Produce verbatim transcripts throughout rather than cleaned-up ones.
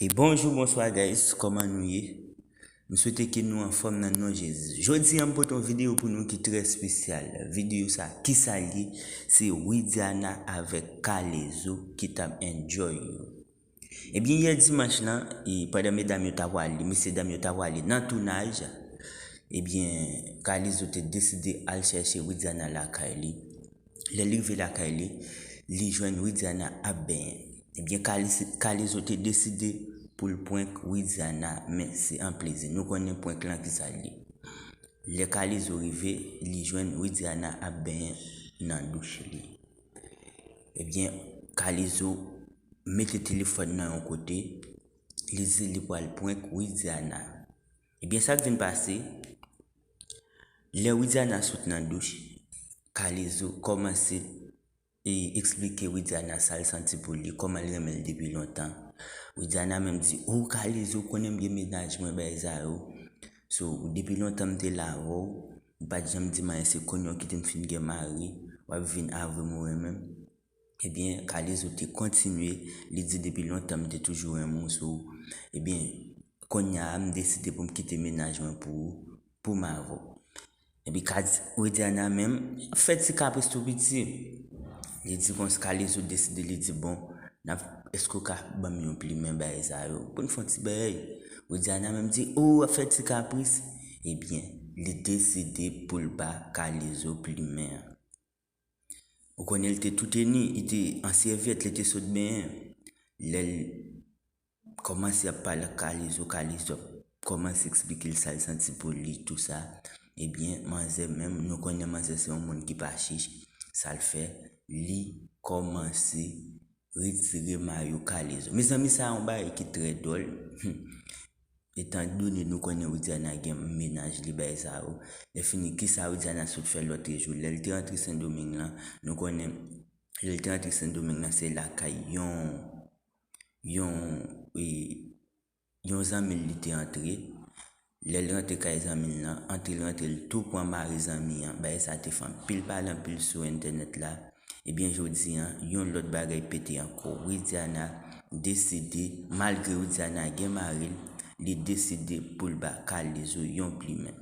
E bonjou, bonswa guys, kòman nou ye? M swete ke nou anfòm nan non Jezi. Jodi a m pote yon videyo pou nou ki trè espesyal. Videyo sa, kisa l ye? Se Widiana avèk K-Lezo ki t ap enjoy yo. Ebyen, yè dimanch lan, e, pandan medam yo ta prale, mesye dam yo ta prale nan tounaj, ebyen, K-Lezo te deside al chèche Widiana lakay li. Lè li rive lakay li, li jwenn Widiana ap benyen. Ebyen, K-Lezo te deside pou l prank Widiana, men se an plezi. Nou konnen prank lan kisa l ye. Lè K-Lezo rive, li jwenn Widiana ap benyen nan douch li. Ebyen, K-Lezo mete telefòn nan yon kote, li di li pral prank Widiana. Ebyen, sa k vin pase, lè Widiana sot nan douch, K-Lezo kòmanse e eksplike Widiana sa l santi pou li, kòman l renmen l depi lontan. Widiana menm di, "O, K-Lezo, ou konnen m gen mennaj mwen, bagay sa yo. So, depi lontan m te la avè w, ou pa t janm di m anyen, se kounye a w kite m fin gen mari, w ap vin avè m ou renmen m." Ebyen, K-Lezo te kontinye, li di, "Depi lontan m te toujou renmen w, so, ebyen, kounye a m deside pou m kite mennaj mwen pou ou, pou m avè w." Epi Widiana menm fè ti kapris tou piti. Li di konsa, K-Lezo deside, li di, "Bon, n ap, èske w ka ban m yon plimen, bagay sa yo, pou n fè yon ti bagay?" Widiana menm di, "O, w ap fè ti kapris." Ebyen, li deside pou l ba K-Lezo plimen an. Ou konnen, li te tou teni, li te an sèvyèt, li te sot benyen. Lè l kòmanse ap pale ak K-Lezo, K-Lezo ap kòmanse eksplike l sa l santi pou li, tou sa. Ebyen, manzè menm, nou konnen manzè se yon moun ki pa chich, sa l fè, li kòmanse retire mayo K-Lezo. Mezanmi, sa yon bagay ki trè dòl. Etandone nou konnen Widiana gen mennaj li, bagay sa yo. Lè fini, kisa Widiana sot fè lòt jou? Lè l te rantre Sendomeng lan, nou konnen, lè l te rantre Sendomeng lan, se lakay yon, yon, e, yon zanmi l li te antre. Lè l rantre kay zanmi l lan, antre l rantre, l tou pran mari zanmi an. Bagay sa te fè anpil pale, anpil sou entènèt la. Ebyen, jodi a, yon lòt bagay pete ankò. Widiana deside, malgre Widiana gen mari l, li deside pou l ba K-Lezo yon plimen.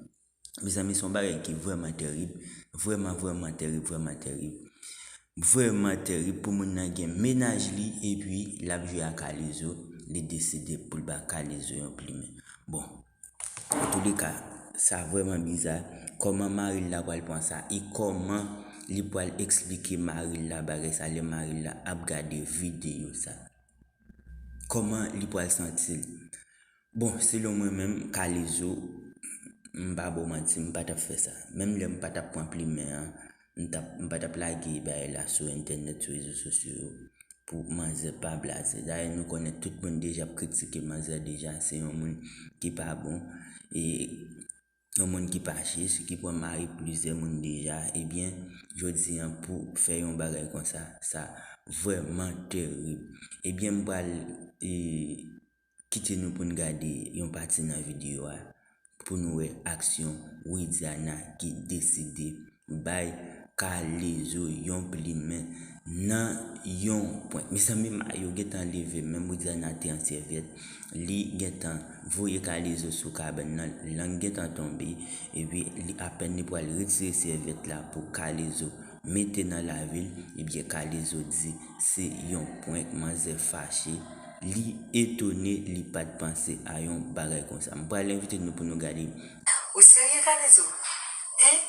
Mezanmi, se yon bagay ki vrèman tèrib, vrèman, vrèman tèrib, vrèman tèrib. Vrèman tèrib pou moun nan gen mennaj li, epi l ap jwe ak K-Lezo, li deside pou l ba K-Lezo yon plimen. Bon, antouleka, sa vrèman biza. Kòman mari l la pral pran sa? E kòman li pral eksplike mari l la bagay sa lè mari l la ap gade videyo sa? Kòman li pral santi l? Bon, selon mwen menm, K-Lezo, m pa ba w manti, m pa t ap fè sa. Menm lè m pa t ap pran plimen an, m t ap, m pa t ap lage bagay la sou entènèt, sou rezo sosyo yo, pou manzè pa blaze. Dayè, nou konnen tout moun deja ap kritike manzè deja, se yon moun ki pa bon, e yon moun ki pa chich, ki pran mari plizyè moun deja. Ebyen, jodi a, pou fè yon bagay konsa, sa vrèman tèrib. Ebyen, m pral, e, kite nou pou n gade yon pati nan videyo a, pou nou wè aksyon Widiana ki deside bay K-Lezo yon plimen nan yon prank. Mezanmi, mayo gentan leve, menm Widiana te an sèvyèt, li gentan voye K-Lezo sou kabann nan, lang gentan tonbe, epi li, apèn li pral retire sèvyèt la pou K-Lezo mete nan lavi l, ebyen, K-Lezo di se yon prank, manzè fache, li etone, li pa t panse a yon bagay konsa. M pral envite nou pou nou gade. Ou serye, K-Lezo? Hein?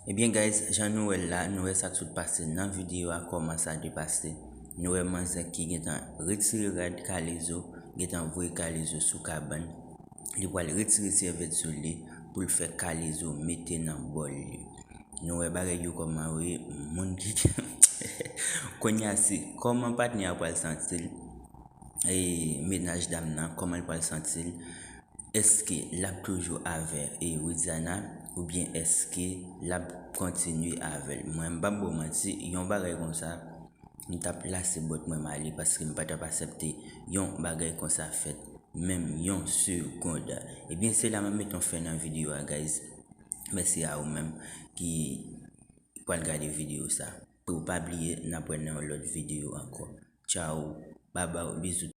Ebyen, guys, jan nou wè l la, nou wè sa k sot pase nan videyo a, kòman sa te pase. Nou wè manzè ki gentan retire rad K-Lezo, gentan voye K-Lezo sou kabann. Li pral retire sèvyèt sou li pou l fè K-Lezo mete nan bòl li. Nou wè bagay yo kòman yo ye, moun ki kounye a se kòman patnè a pral santi l, e mennaj dam nan, kòman l pral santi l? Èske l ap toujou avè, e, Widiana, oubyen èske l ap kontinye avè l? Mwen, m p ap ba w manti, yon bagay konsa, m t ap lase bòt mwen m ale, paske m pa t ap aksepte yon bagay konsa fèt, menm yon segonn. Ebyen, se la m ap mete yon fen nan videyo a, guys. Mèsi a ou menm ki, pral gade videyo sa. Pou pa bliye, n ap wè nan yon lòt videyo ankò. Tchao, babay, bizou.